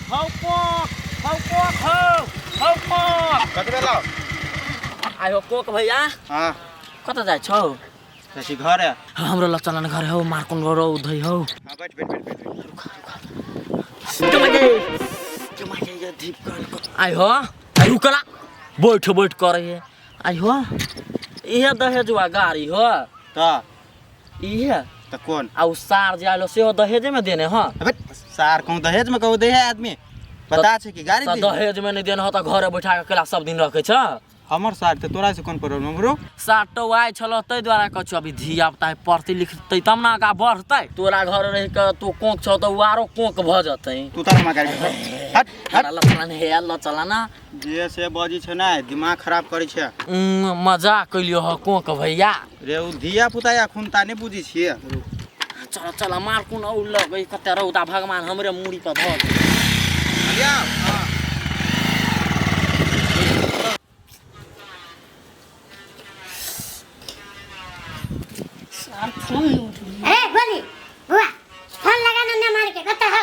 हौ कोक, हौ कोक, हौ हौ कोक। कति बेला आइ हो कोक भैया। हाँ। कतऽ जाइ छौ? जाइ छी घर। हमरो लग चलन घर हौ, मारकुन रौद है हौ। हाँ, बैठ बैठ बैठ बैठ। आइ हो, आइ रुकला, बैठ बैठ करे है। आइ हो, इहे दहेजुआ गाड़ी हो। तऽ इहे तऽ कोन? आ उ सार जे आयल सेहो दहेजे में देने ह। अबे सार कहूँ दहेज में कहूँ दे है आदमी बता छै कि गाड़ी तऽ दी। दहेज में नहीं देने ह तऽ घरे बैठा के केला सब दिन रखे छ। हमर सार तऽ तोरा से कोन प्रॉब्लम हमरो? साटो आइ छल ताहि दुआरे कहै छियौ, अभी धिया पुता पढ़तै लिखतै तब ने आगाँ बढ़तै। तोरा घर रहि के तू कोक छौ तऽ उ आरो कोक भऽ जेतै। तू तर हमरा गाड़ी में हट हट। ल चला ने, हे ल चला ना। जे से बजी छै ने दिमाग खराब करै छै। मजाक कैलियो ह कोक भैया। रे उ धिया पुता या खुनता नहि बुझै छियै। चल चल मार कोन औ लगै कते रौदा भगवान हमरे मूड़ी पर धऽ दे। लिया हाँ। सार फोन नहीं उठबी। अरे बोली बुआ, फोन लगा ना ना मार के कत हो?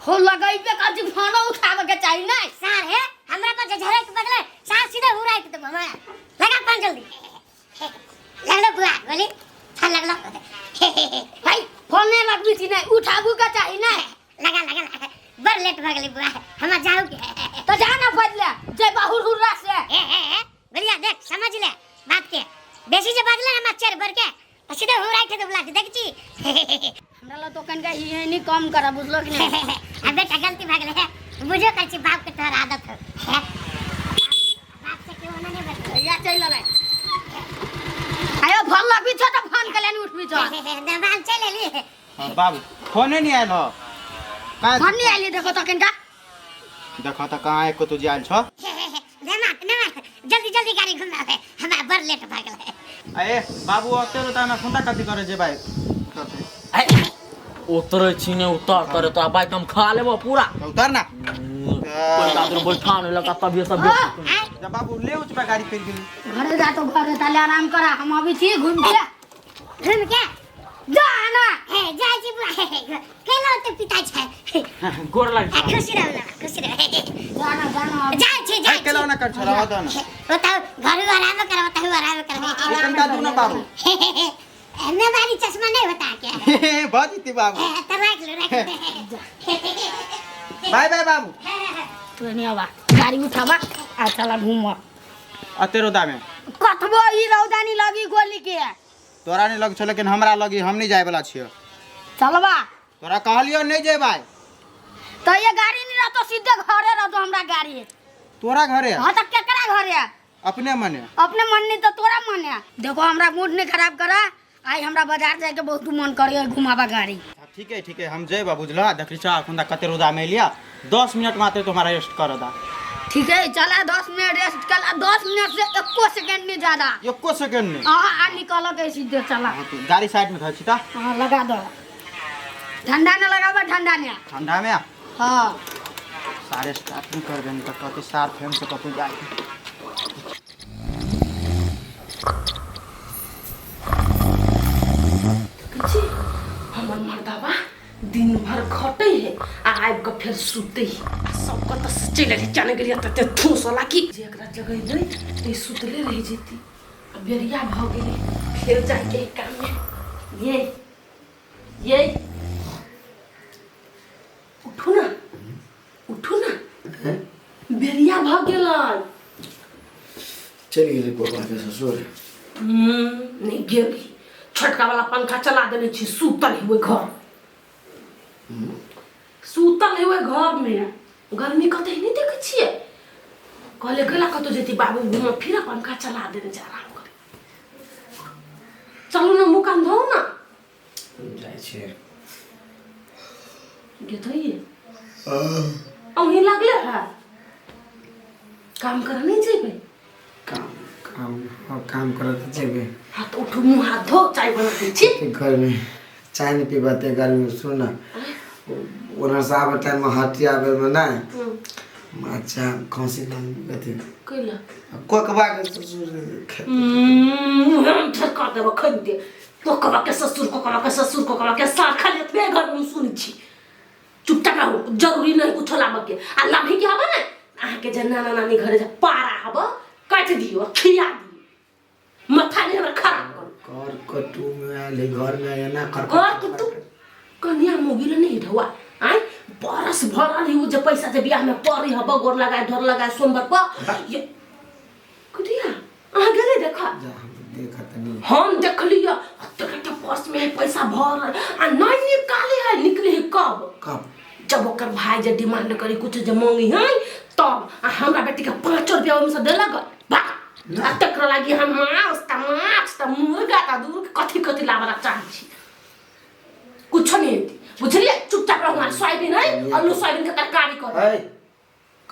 हो लगैबे कर छी, फोनो उठावे के चाही ना। सार है हमरा पर झरे के बदले सार सीधे उड़ाई के तो हमरा लगा फोन जल्दी। लगलो बुआ बोली, फोन लगलो। भाई फोन नहीं लगबी थी नहीं, उठाबू के चाही ना। लगा लगा लगा, बड़ लेट भ गेलै बुआ, हमरा जाऊ के। तो जा ना बदले जे बाहुर हुर्रा से। ए ए ए बोलिया देख समझ ले बात के, बेसी जे बदले ना मच्छर भर के तो सीधे हुराई के बुला के देख छी। हमरा ला तो कनका ही है नहीं कम करा, बुझलो कि नहीं? अब बेटा गलती भ गेलै, बुझो कर छी बाप के तोहर आदत हो, बाप से क्यों ना नहीं बदले। भैया चल ले आयो, फोन लगबी छ त फोन के लेनी उठबी छ। दबाल चल एली। हाँ, बाबू फोने नहीं आयल हो कहाँ? फोन नहीं आइली, देखो तो कनका। देखो तो कहाँ एको तू आयल छो। नेमा नेमा जल्दी जल्दी गाड़ी घुमावे, हमरा बड़ लेट भ गेलै। अरे बाबू ओते रोता में खुंदा कथी करे जे भाई करते? उतरे छी ने उतर करे तोरा बाइक हम खा लेबो पूरा। तो उतर ना। कोई दादर बैठा नहीं लगा तभी सब। जब बाबू ले उच पे गाड़ी फिर गेली। घरे जा तो घरे ताले आराम करा, हम अभी छी घूम के। घूम के जा ना। हे जाय छी बुआ, केना ओते पिता छै। गोर लाग। आ, खुशी रहू ना, खुशी रहू। जाना जाना। जाय छी जाय है केला ना कर छोड़ा दो ना। बताओ घर आराम कर, बताओ आराम कर। ये कंटा दू ना बाबू। एने वाली चश्मा नहीं होता क्या? बहुत जीती बाबू। ए, तो रख लो रख लो। बाय बाय बाबू। तू नहीं आवा, गाड़ी उठावा आ चला घूम। अते रोदा में कतबो ई रौदानी लगी गोली के। तोरा नहीं लग छो लेकिन हमरा लगी, हम नहीं जाए वाला छियो। चलबा। तोरा कहलियो नहीं जेबै। तो ये गाड़ी नहीं रहतो सीधे घरे रहतो हमरा गाड़ी। तोरा घरे? हां त केकरा घरे? अपने मने। अपने मन नहीं तो तोरा मन है। देखो हमरा मूड नहीं खराब करा, आई हमरा बाजार जाए के बहुत मन करे, घुमावा गाड़ी। हाँ, ठीक है ठीक है, हम जेबा बुझला। देखली छा अखुंदा कते रोदा में लिया, 10 मिनट मात्र तुम्हारा रेस्ट कर दा। ठीक है चला 10 मिनट रेस्ट कर, 10 मिनट से एको सेकंड नहीं ज्यादा। एको सेकंड नहीं। हां आ निकल के सीधे चला। हाँ, तू गाड़ी साइड में धर छी ता। हां लगा दो, ठंडा न लगावा, ठंडा ने। ठंडा में? हां। सारे स्टार्ट नहीं कर देन त कते सार फेम से कतौ जाए। छी हमर मर्दाबा दिन भर खटै है आ आबि कऽ फेर सुतै है। सब कतऽ से चलि एलै जाने गेलियै तते ठूसला कि जे एकरा जगेबै तऽ ई सुतले रहि जेतै। आ बेरिया भऽ गेलै, फेर जाइके है काममे। ये ये उठू ना, उठू ना, बेरिया भऽ गेलै। चलि गेलै बौआ के ससुर? नहि गेली, छोटका वाला पंखा चला देने छी, सुतल है ओहि घर, सुतल है ओहि घर में। गर्मी कते नहि देखै छियै? कहले गेला कतौ जेती बाबू घूमऽ फिरऽ, पंखा चला देने छै, आराम करे। चलू ने मुँह कान धोउ ना। जाइ छियै। गेतैये अहीं लागले है काम करे नहीं जेबै? काम काम हाँ, काम करऽ तऽ जेबै। हाँ तऽ उठू, मुँह हाथ धो, चाय बना दै छी। एते गर्मी चाय नहि पीबा एते गर्मी। सुन ना, ओना से आबै टाइममे हटिया बेरमे नहि अच्छा खसी नाम अथी कैला कोकबा के ससुर खेतै। हम ठेका देबो खनि दे कोकबा के ससुर, कोकबा के ससुर, कोकबा के सार, खाली एतबे घर में सुनै छी। चुपचाप रहू, जरूरी नहीं कुछ कुछो लाबऽ के आ लाभी के हबऽ ने अहाँके जे नाना नानी घरे जे पारा हबऽ काटि दियौ आ खिया दियौ माथा नहि हमरा खराब करू कर कटु में आयल है घर में एना कर कर कुटु कन्या मोगी ले नहीं ढौआ आय बरस भरल ही उ जे पैसा जे बियाह में पड़ी हबऽ गोर लगाए धर लगाए सोमवार पर ये कुटिया अहाँ गेलै देखा जा हम देखत नहीं हम देखलियै अतेक के पर्स में है पैसा भरल आ नहीं निकाले है निकले है कब कब जब ओकर भाई जे डिमांड करी कुछ जे मांगी है तब आ हमरा बेटी के 5 रुपया ओहिमे से देलक बा आ तकरा लागी हम मांस त माछ त मुर्गा त दूर कथी कथी लाबला चाहै छी कुछो नहीं हेतै बुझलियै चुपचाप रहू अहाँ सोयाबीन है आलू सोयाबीन के तरकारी कर ऐ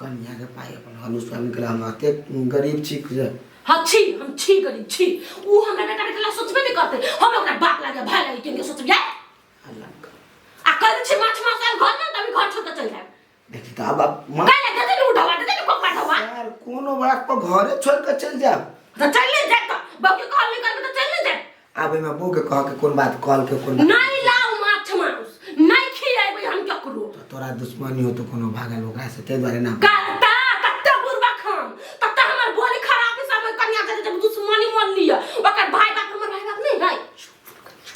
कन्या के पाई अपन आलू सोयाबीन के हम अतेक गरीब छी जे हाँ छी हम छी गरीब छी ऊ हमरा बेटा बेटी ला सोचबे नहीं करते हम ओकरा बाप लागे भाई लागे केनके सोचबै आ कल छी माछ मांस आयल घर में तभी घर छोड़ के चल जाए देखी तऽ आब आब माँ काहे दे दे उठावा दे दे कोकवा ढवा यार कोनो बात पर घरे छोड़ के चल जाब तो चल ले जाए तो बाकी कॉल नहीं करबे तो चल ले जाए आब एहिमे बो के कह के कोन बात कॉल के कोन बात नहीं लाओ माछ मांस नहीं खियाबे हम केकरो तोरा दुश्मनी हो तो कोनो भागल ओकरा से ताहि दुआरे ना करता कत्ते बुरबा खाम तत्ते हमर बोली खराब है सब कन्या के जब दुश्मनी मोल लिया ओकर भाई बाप हमर भाई बाप नहीं है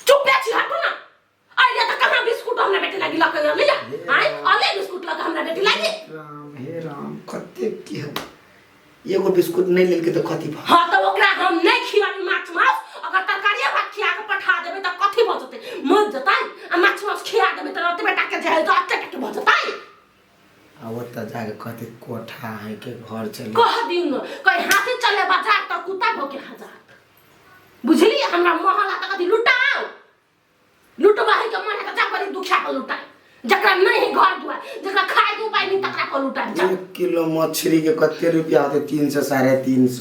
चुप छी हटो ना आइले त कहाँ बिस्कुट हमरा बेटी लागि लके ले जा आइ अले बिस्कुट लके हमरा बेटी लागि राम हे राम कते की हो एगो बिस्कुट नहीं लेलके तो कथी भऽ हाँ त ओकरा हम नहीं खियाबी माछ मांस अगर तरकारी भात खिया के पठा देबे त कथी भऽ जेतै मर जेतै आ माछ मांस खिया देबे त अते बेटा के जे है त अते के भऽ जेतै आ ओतऽ जाके कथी कोठा है के घर चले कह दियौ न कहीं हाथी चले बाजार त कुत्ता भोके हजार बुझलियै हमरा महल त कथी लुटाउ लुटबा है के मन है जा बड़ी दुखिया पर लुटाए जकरा नहीं है घर दुआर जकरा खाए के उपाय नहीं तकरा पर लुटाए जा 1 किलो मछली के कते रुपया होते 300 350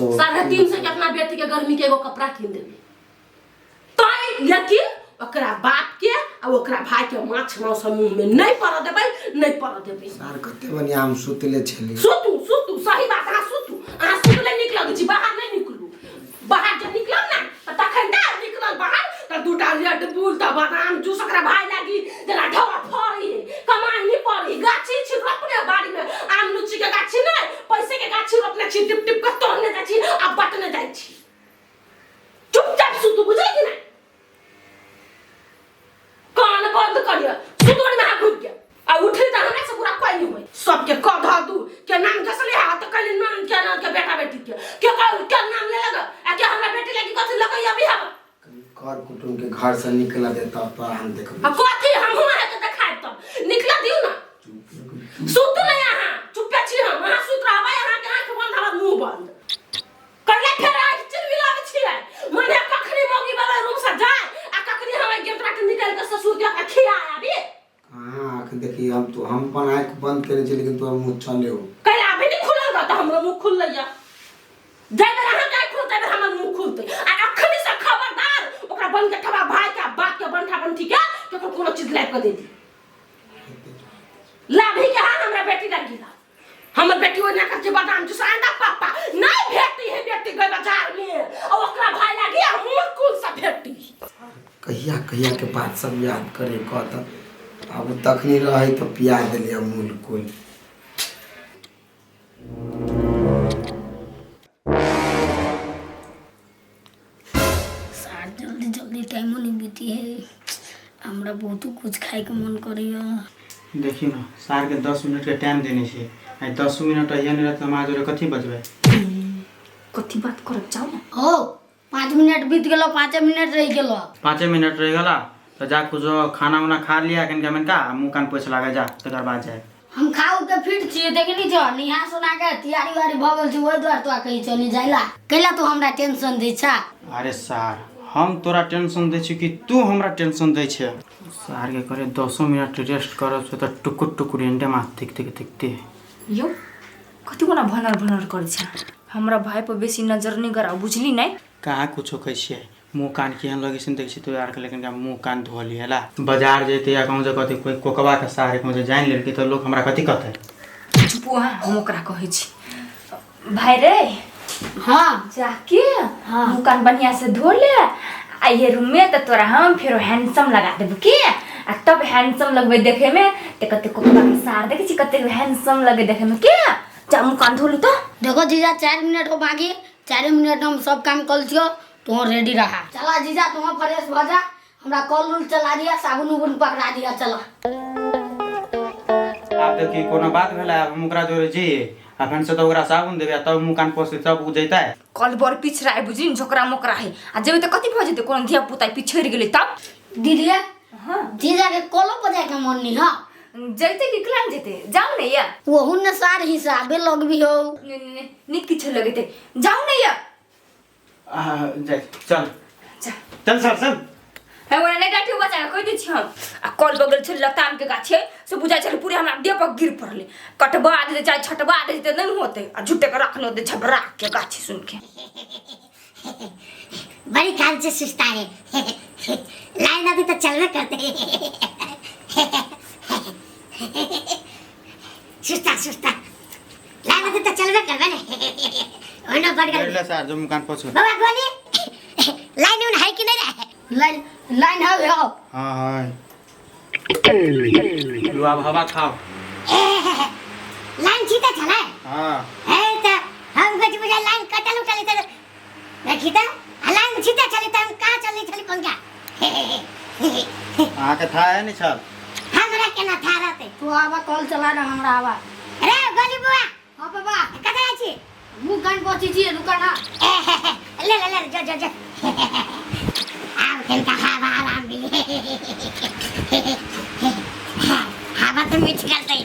350 के अपना बेटी के गर्मी के एगो कपड़ा कीन देबे तै लेकिन ओकरा बाप के आ ओकरा भाई के माछ मांस हम मुंह में नहीं पड़ देबै नहीं पड़ देबै सार कते बढ़िया हम सुतले छली सुतू सुतू सही बात अहाँ सुतू अहाँ सुतले नीक लगै छी बाहर नहीं निकलू बाहर जब निकलब ना तऽ तखन दा निकलल बाहर तऽ दूटा रेड बुल तऽ बादाम जूस ओकरा भाई लागी जेना ढवा फड़ी है कमाई नहीं पड़ी गाछी छी रोपने बाड़ी में आम लुच्ची के गाछी नहीं पैसे के गाछी रोपने छी टिप टिप के तोड़ने जाइ छी आ बटने जाइ छी चुपचाप सुतू बुझली कि नहीं कान बंद करिए सुतोड़ में अहाँ घुसि गेल आ उठली तऽ हमरा से बुरा कोई नहीं होई सबके कह धऽ दू के नाम घसले हा तऽ कहली नाम के नाम के बेटा बेटी के के कह के नाम ले लग आ के हमरा बेटी लगी कथी लगै अभी हम कर कुटुम के घर से निकला देता तो हम देखब आ कथी हम हुआ है के देखायब तब निकला दियौ ना सुतू नहीं अहाँ चुप्पे छी हम अहाँ सुत रहबै अहाँके आँखि बंद हमर मुँह बंद कहले फेर आइ चिलमिलाबै छियै मने कखनी मौगी वाला रूम से जाय आ कखनी हम गेट के निकाल के ससुर के ओकरा खिया आबी कहाँ आँख देखी हम तो हम अपन आँख बंद करे छी लेकिन तोहर मुँह चले हो कहले अभी नहीं खुलल बा तऽ हमरो मुँह खुललै या जाय बेर अहाँके आँखि खुलतै बेर हमर मुँह खुलतै आ अखनी से खबरदार ओकरा बन के ठबा भाई के आ बाप के बंठा बंठी के केकरो कोनो चीज लाबि के दे दी लाभी के हाँ हमरा बेटी लगी ला हमर बेटी ओहिना कर के बादाम जूस अंडा पापा नहीं भेटी है बेटी गई बाजार में और ओकरा भाई लागी आ मुँह कुल से भेटी कहिया कहिया के बात सब याद करे कह तऽ आब तखनी रहे तऽ पिया देलियै अमूल कुल सार जल्दी जल्दी टाइमो नहीं बीती है हमरा बहुत कुछ खाए के मन करैया देखियौ ने सारके 10 मिनटके टाइम देने छै आइ 10 मिनट अहिया नहि रहत तऽ हमरा जोरे कथी बजबै कथी बात करब जाउ ने हो 5 मिनट बीत गेलो 5 मिनट रहि गेलो 5 मिनट रहि गेला तऽ जा कुछो खाना उना खा लिया कनिका मनिका आ मुँह कान पोछ लागे जा तकर बाद जाए हम खाउ के फिट छियै देखनी छौ निहा सुना के तैयारी उयारी भऽ गेल छै ओहि दुआरे तोरा कहै छौ नहीं जाइला कैला तू हमरा टेंशन दै छा अरे सार हम तोरा टेंशन दै छी कि तू हमरा टेंशन दै छै सारके करे 10 मिनट रेस्ट करब से तऽ टुकुर टुकुर एंडे माथ थिक थिक थिकते यौ कथी कोना भनर भनर करै छै हमरा भाई पर बेसी नजर नहि गराउ बुझली नहि कहाँ कुछो कहै छियै मुँह कान केहन लगै छै ने देखै छियै तो आरके लेकिन मुँह कान धो लियै ला बाजार जैते या कहूँ जे कथी कोई कोकबा के सार कहूँ जे जानि लेलकै तऽ लोक हमरा कथी कहतै चुप अहाँ हम ओकरा कहै छी भाई रे हाँ जाके हाँ। मुँह कान बढ़िया से धो ले आ ये रूम में तो तोरा हम फेरो हैंडसम लगा देबो के आ तब हैंडसम लगबै देखे में ते कते कोकबा के सार देखे छी कते हैंडसम लगे देखे में के जा मुँह कान धोलू तो। देखो जीजा 4 मिनट हो बाकी, 4 मिनट हम सब काम कर छियो, तू रेडी रहा। चला जीजा तू फ्रेश भ जा, हमरा कॉल उल चला दिया, साबुन उबुन पकड़ा दिया। चला आब देखी कोनो बात भेलै, आब हम ओकरा जोरे जइए आ फेन से तऽ ओकरा साबुन देबै आ तब मुँह कान पोछतै तब ओ जैतै। कल बड़ पिछड़ा है बुझली झोकरा मोकरा है आ जेबै तऽ कथी भऽ जेतै, कोनो धिया पुता पिछड़ि गेलै तब। दीदी हाँ जीजा के कॉलो पर जाके मन नहीं। हाँ जैते कि क्लाम जेते जाऊ ने या ओहू ने सार हिसाबे लगबी हो। ने ने निक किछु लगेते जाऊ ने या। जाइ चल जा चल सर चल। हे ओना नहि डांटियो बच्चा के कहि दै छी हम। आ कल बगल छै लताम के गाछ छै से बुझाइ छलै पूरे हमरा देह पर गिर पड़लै, कटबा देतै चाहे छटबा देतै नहि होतै आ झूठे के रखने होतै झबरा के गाछ सुन के। बड़ी काल से सुस्ता है, लाइन अभी तो चलना करते। सुस्ता सुस्ता लाइन अभी तो चलबे करबे ने ओना बढ़ गेल। ले सर जो मुँह कान पोछू। बाबा गोली लाइन उन है कि नहीं रे? लाइन लाइन है हो। हाँ हाँ लो आब हवा खाओ। लाइन छीता चला हाँ है त हम कुछ बुझा लाइन कटल उटल त देखी त लाइन छीता चली त हम का चली चली कौन का अहाँ के था है नहीं छल हमरा केना था रहते। तू आवा कॉल चला ना हमरा आवा। अरे गोली बुआ। हाँ बाबा कतऽ छी? मुँह कान पोछी छी रुका ना। ले ले ले जो जो जो आब कनका हवा आराम मिली, हवा तो मिठ करतै।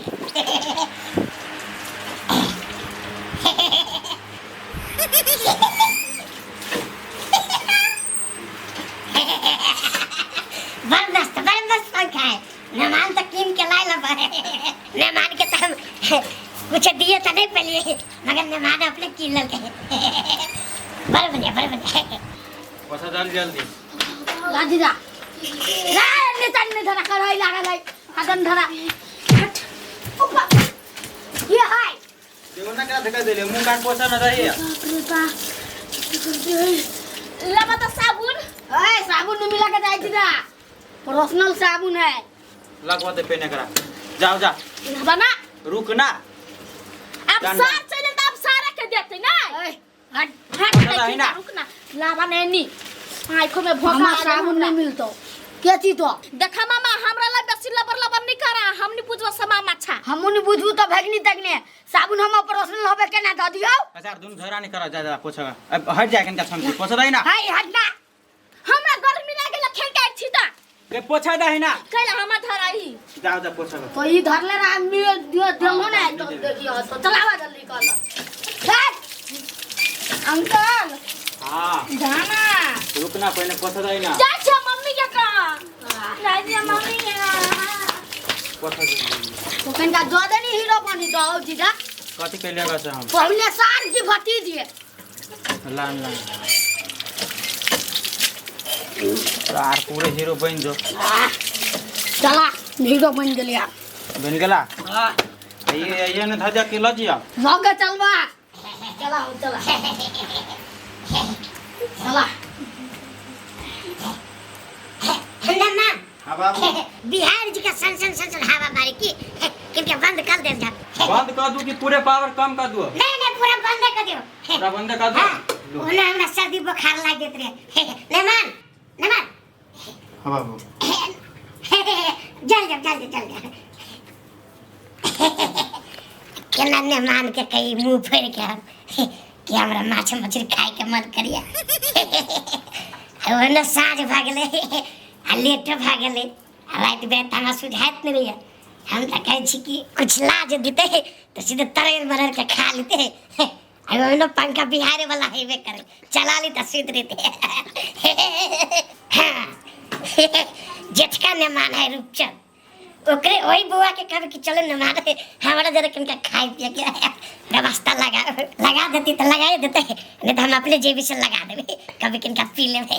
बड़ मस्त पंखा है। मेहमान तो कीन के लाए लब, मेहमान के तो हम कुछ दिए तो नहीं पहले मगर मेहमान अपने कीन ललके। बड़ बढ़िया बड़ बढ़िया। पोछा जल्दी जल्दी। ला जीजा ला नेता ने धरा कर लागल है हाथन धरा हट ऊपर ये हाय देखो ना क्या धक्का देले मुँह कान पोछा ना रही। बाप रे बाप लबा तो साबुन। ए साबुन नहीं मिला के जाय जीजा, पर्सनल साबुन है। लगवा दे पेने करा जाओ जा बना रुक ना। अब सार चले त अब सारा के देते ना। ए हट हट है ना। रुक ना लावा नहीं नी आंखों में भोंका हमरा साबुन नहीं मिलतो के चीज तो। देखा मामा हमरा ला बेसी लबर लबर नहीं करा, हम नहीं बुझबो समा माछा। हमू नहीं बुझबू तो भगनी तकने साबुन हम पर्सनल होबे के ना द दियो। अच्छा दुनु झगड़ा नहीं करा जा जा पोछा अब हट जा कनका छमकी पोछा दही ना। हाय हट ना हमरा गर्मी लागेला खेल के छी त के पोछा दही ना कैला हम धराई जाओ जा पोछा। तो ई धरले रहा मिल दियो देमो ना तो देखियो तो चलावा जल्दी कर हट अंकल। हां जाना रुकना पहले पोछा दही ना। जा छ मम्मी के कहा जा छ मम्मी के पोछा दे तो कनका जो देनी हीरो बनी तो आओ जीजा। कथि कैले से हम पहले सार की भतीजी लान लान यार पूरे हीरो बन जो। चला हीरो बन गेलिया। बन गेला। हां ये ने धजा के ल जिया लग चलबा। चला हो चला चला। ना हां बाबू बिहार जी का सन सन सन सन हवा मारे की किनके बंद कर दे जा। बंद कर दू कि पूरे पावर कम कर दू? नहीं नहीं पूरा बंद कर दियो। पूरा बंद कर दू। ओने हमरा सर्दी बुखार लाग गेत रे। मेहमान मेहमान। हां बाबू जल्दी जल्दी जल्दी केना मेहमान के कहीं मुंह फेर के हम कि हमरा माछ मछली खाए के मन करिया। ओने साँझ भऽ गेलै आ लेटो भऽ गेलै आ राति बेर हमरा सुझाइत नहि रहैया। हम तऽ कहै छी कि कुछ ला जे दितै तऽ सीधे तरल मरल के खा लेतै। आ ओहिनो पंखा बिहारे वाला हेबे करे, चला ली तऽ सुति रहतै। हाँ जेठका मेहमान है रूपचंद, ओकरे वही बुआ के कहब कि चलो मेहमान हमरा जरा कनिका खाए पिए के व्यवस्था लगा लगा देती तो लगाए देते, नहीं तो हम अपने जेबी से लगा देबै, कभी किनका पी लेबै।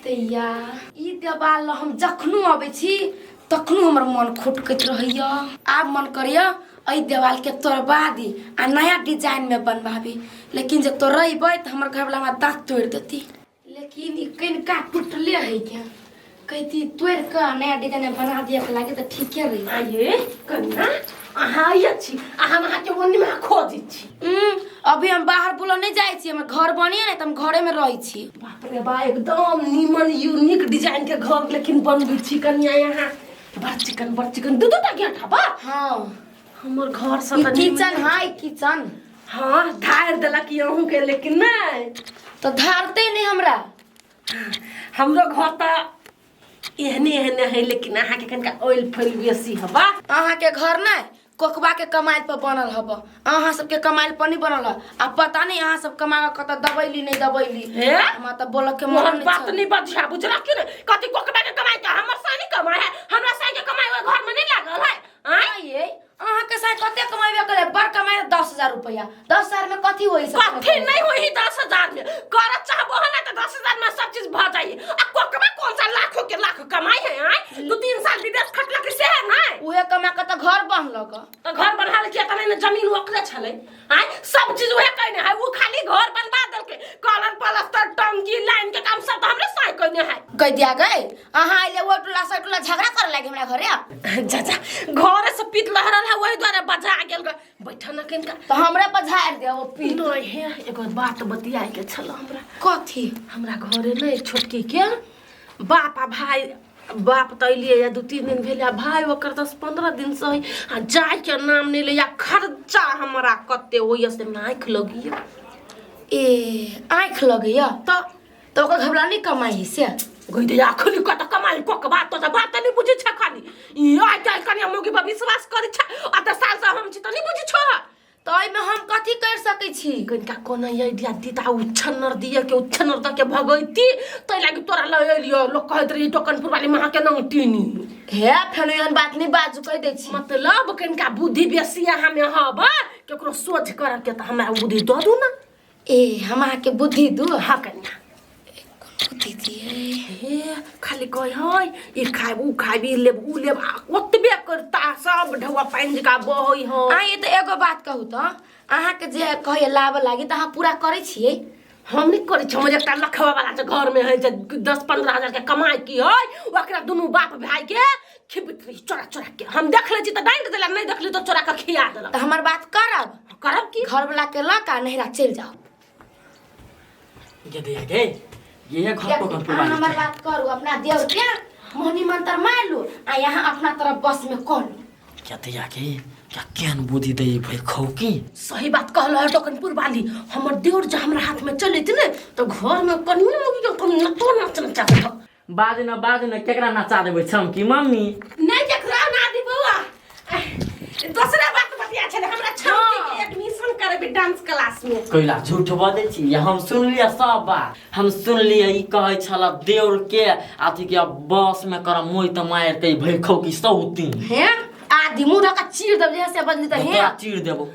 तैया ई देवाल हम जखनो अबै छी तखनो हमर मन खुटकैत रहैया। आब मन करैया एहि देवालके तोड़बा दी आ नया डिजाइनमे बनबाबी, लेकिन जे तोड़ेबै तऽ हमर घरवला हमरा दाँत तोड़ि देती। लेकिन ई कनिका टूटले है के कहती तोड़ि कऽ नया डिजाइन बना दिअ के लागे तऽ ठीके रही। आइए कन्या, अहाँ आइए छी आ हम अहाँके ओन्नीमे खोजै छी। अभी हम बाहर बुलो नहीं जाइ छी, हमर घर बनिए ने तऽ हम घरे में रहै छी। बाप रे बा, एकदम नीमन यूनिक डिजाइन के घर लेकिन बनबै छी कन्या यहाँ। बड़ चिकन, बड़ चिकन, दू दू टा गेट हबा। हाँ। हमर घर से ई तऽ किचन है, किचन। हाँ, धार देलक अहूँ के, लेकिन नहीं तो धारते नहीं हमरा। हमरो घर तऽ एहने एहने है, लेकिन अहाँके कनिका ऑयल फैल बेसी हबा। अहाँके घर नहीं कोकबा के कमाइल पर बनल हब, अहाँ सबके कमाइल पर नहीं बनल ह। आ पता नहीं अहाँ सब कमा के कतऽ दबैली नहीं दबैली। हे? हमरा तऽ बोलऽ के मन मोहन नहीं बात छल। नहीं बजिया, बुझला कि नहीं? कथी कोकबा के कमाई के हमर सानी कमाई है, हमरा सानी के कमाई ओहि घर में नहीं लागल है। आँय? ये अहाँ के साथ कते कमाइबे करे? बड़ कमाई 10,000 रुपया, 10,000 में कथी होई सब? कथी नहीं होई 10,000 में? करत चाहबो है ना तो 10,000 में सब चीज भ जाई। आ कोकबा कौन सा लाखों के लाख कमाई है? आँय, 2-3 साल विदेश खटलक से है ना, उहे कमा के तो घर बनलक। तो घर बनल किया त नहीं ना, जमीन ओकरे छलै। आँय, सब चीज उहे कइने है, उ खाली घर बनवा देलकै, कलर प्लास्टर टंकी लाइन के काम सब त हमरे साय कइने है। कह दिया गए अहाँ आइले ओ टोला से टोला झगड़ा करे लागे हमरा घरे। जा जा, घरे से पीत लहरल है वही द्वारे बजा गेल ग। बैठ न कनिका। तो हमरे पर झाड़ दे ओ पीत। नहीं हे, एगो बात बतियाए के छल हमरा। कथी? हमरा घरे नहीं छोटकी के बाप आ भाई, बाप तऽ अयलियै या 2-3 दिन भेलै, आ भाई ओकर 10-15 दिन से है, आ जायके नाम नहि लैया। खर्चा हमरा कते होइया से हमरा आँखि लगैया। ए आँखि लगैया? तऽ ओकर घबरा नहि कमाइ से? गई दे अखनी कत कमाई कोक बात तो बात नहीं बुझै छै खाली। ई आइ काल्हि कनिया मौगी पर विश्वास करै छै, आ 10 साल से हम छी तऽ नहीं बुझै छौ। तऽ एहिमे हम कथी कर सकै छी? कनिका कोनो आइडिया दी तऽ उच्छन्नर दिए के उच्छन्नर दऽ के भगैती, तै लागि तोरा लऽ एलियो। लोक कहैत रही टोकनपुर वाली महा के नंगटीनी। हे फेनो एहन बात नहीं बाजू, कहि दै छी। मतलब कनिका बुद्धि बेसी अहाँ में हब, केकरो सोझ करऽ के तऽ हमरा बुद्धि दऽ दू ना। ए हम अहाँके बुद्धि दू? हाँ कन्या। बुद्धि दिए? हे खाली कहै है ई खायब ऊ खायब ई लेब ऊ लेब, आ ओतबे करता सब ढौआ पानि जकाँ बहै है। अहाँ ये तऽ एगो बात कहू तऽ, अहाँके जे कहैया लाबऽ लागी तऽ अहाँ पूरा करै छियै? हम नहि करै छियै। हमर एकटा लखवा वाला जे घरमे है जे 10-15 हजार के कमाइ की है, ओकरा दुनू बाप भाई के खिबैत रही चोरा चोरा के। हम देख लै छी तऽ डाँटि देलक, नहि देखली तऽ चोरा के खिया देलक। तऽ हमर बात करब? करब की? घरवला के लऽ कऽ नैहरा चलि जाउ। ये दे गे, ये घर को कर। अहाँ हमर बात करू, अपना देव के मोहनी मंत्र मारि लू आ यहाँ अपना तरफ बस में कऽ लू। क्या दैया गे, क्या केहन बुद्धि दै भाई खौकी। सही बात कहल है टोकनपुर वाली। हमर देवर जे हमरा हाथ में चलैत ने तऽ घर में कनियो मौगी के कम नचो नच नचा देत। बाज न, बाज न, केकरा नचा देबै छमकी मम्मी? नहीं केकरा ना दी बौआ, दोसरा बात बतिया छले। हमरा छमकी के एडमिशन करेबे डांस क्लास में। कैला झूठ बजै छी? हम सुनलियै सब बात, हम सुनलियै। ई कहै छल देवर के अथी के बस में कर मोइ त मारि के भई खौकी सौती। हे आदि मुंह धक्का चीर देब जे से बजली त हे। तोरा चीर देबो।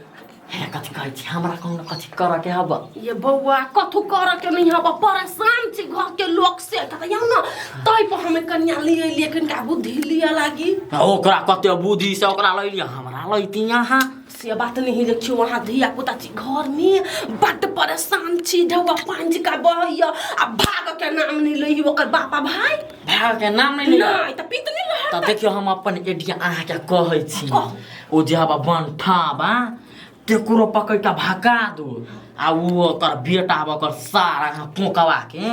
हे कथी कहै छी, हमरा कहू न कथी करऽ के हब? ये बौआ कथू करऽ के नहीं हब, परेशान छी घर के लोक से। कहता यौ न तै पर हमें कन्या लिए लिए कनिका बुद्धि लिअ लागी। आ ओकरा कते बुद्धि से ओकरा लै लिअ, हमरा लैती अहाँ। से बात नहीं। देखियो वहाँ धिया पुता छी घर में, बड्ड परेशान छी, ढौआ पानि जकाँ बहैया आ भाग के नाम नहीं लई ओकर बापा भाई। भाग के नाम नहीं लई? नहीं तऽ पीत नहीं रहत। तऽ देखियो हम अपन एडिया अहाँके कहै छी। कहू। ओ जे हबा बनठाबा तेकरो पकड़ के भगा दू, आ उ ओकर बेटा हबा ओकर सार अहाँ पोकवा के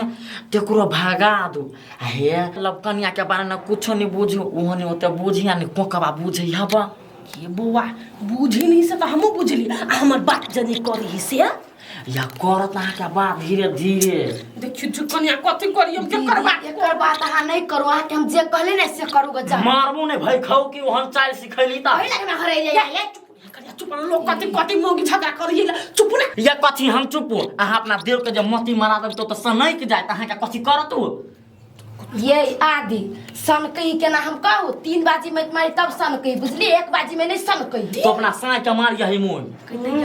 तेकरो भगा दू। आ हे लब कनिया के बारे में कुछो नहीं बुझू, ओहो नहीं ओते बुझी आ नहीं पोकवा बुझी हबा। ये बौआ बुझी नहीं से तऽ हमहूँ बुझली, आ हमर बात जनी करी से या करत अहाँके बात धीरे धीरे। देखियो जो कनिया कथी करी हम केकर बात? एकर बात अहाँ नहीं करू, अहाँके हम जे कहले ने से करू ग। जा मारबो नहीं भाई खाऊ कि ओहन चाल सिखैली त ओहि लग हमरा घरे ले कनिया चुप, लोग कथी कथी मौगी झगड़ा करी चुप ना। या कथी हम चुप? अहाँ अपना देव के जे मोती मारा देब तो सनक जायत। अहाँके कथी करत उ? ये आदि सनकही केना हम कहू 3 बाजी में मारी तब सनकही बुझली एक बाजी में नहीं सनकही तो अपना साँय के मार यही मोन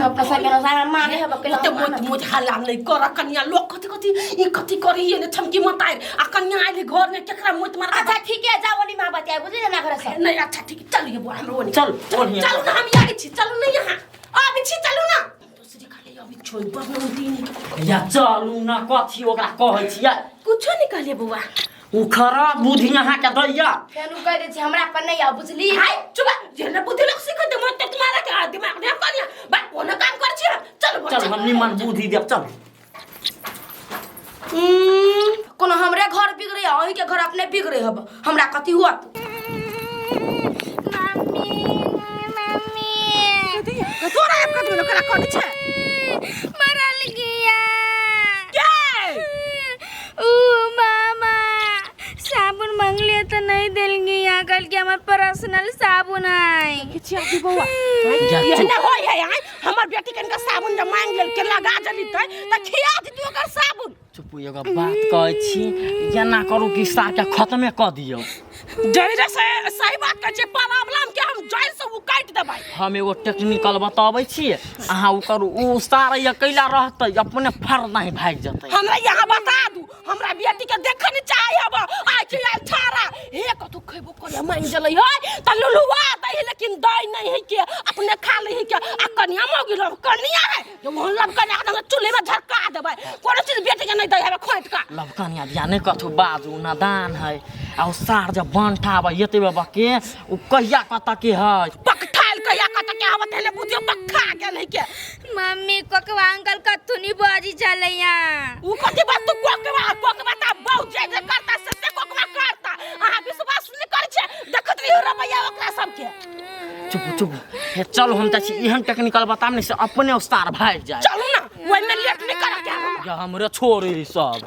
अपना साँय के साँय मारे है बकेला ओते मोट मोट हल्ला नहीं कर कनिया लोग कथी कथी ई कथी करी ये ने छमकी मत आए आ कनिया आइले घर में केकरा मोट मार अच्छा ठीक है जाओ ओनी मां बताए बुझली ना घर से नहीं अच्छा ठीक चल ये बुआ हमरो ओनी चल, ओनी। चल ना हम आगे छी चलू ना यहाँ अभी छी चलू ना दूसरी खाली अभी छोड़ पर न दिन या चलू ना कथी ओकरा कहै छियै कुछो नहीं कहलिए बौआ ओ खराब बुद्धि अहाँके दैया फेन उ कह दै छी हमरा पर नहीं आउ बुझली हाय चुप जेने बुद्धि लोग सीख दे मोट तुम्हारा के दिमाग नहीं कनिया बा कोनो काम कर छी चल बुआ, चल हम निमन बुद्धि देब चल कोनो हमरे घर बिगड़े अहीं के घर अपने बिगड़े हब हमरा कथी हुआ मम्मी मम्मी तोरा आब कथी भेलो करा कोन छै मरल गया के ऊ मामा साबुन मंगले तो नहीं दिल गया कल के हमर पर्सनल साबुन है किछि आबी बौआ जा, ये चुप। ना होय है आय हमर बेटी के इनका साबुन जब मांग लेल के लगा जली तै त खिया दितु ओकर साबुन चुप एगो बात कहै छी एना करू कि साके खत्मे कऽ दियौ जड़ि से सही बात कहै छै प्रॉब्लम के हम जड़ि से उ काटि देबै हम एगो टेक्निकल बताबै छी अहाँ ओ करू ओ सारा अकेला रहतै अपने फर नहीं भागि जेतै हमरा यहाँ बता दू हमरा बेटी के देखे नहीं चाहे अब आइ के आइ छाड़ा हे कतौ खेबो करे मांग जलै है त लुलुआ दै है लेकिन दै नहीं है के अपने खा लै है के आ कनिया मौगी लब कनिया है जो मोहन लब कनिया के चूल्हे में झरका देबै कोनो चीज बेटी के नहीं दै है खोंट का लवकनिया दिया नहि कथू बाजू नादान है आ ओ सार जब बंठाबै एते बके ओ कहिया कतऽ के है पकठाल कहिया कत के आवत है बुझियो पक्का गेल है के मम्मी कोकवा अंकल कथू नहीं बाजी चलैया उ कथी बात तू कोकवा कोकवा ता बहुत जे जे करता से से कोकवा करता अहाँ विश्वास नहीं करै छै देखत रहियो रमैया ओकरा सबके चुप चुप हे चलो हम तऽ छी एहन टेक्निकल बताब ने से अपने उस्तार भागि जाए चलू ना ओहिमे लेट नहीं करऽ के या हमरे छोड़े सब।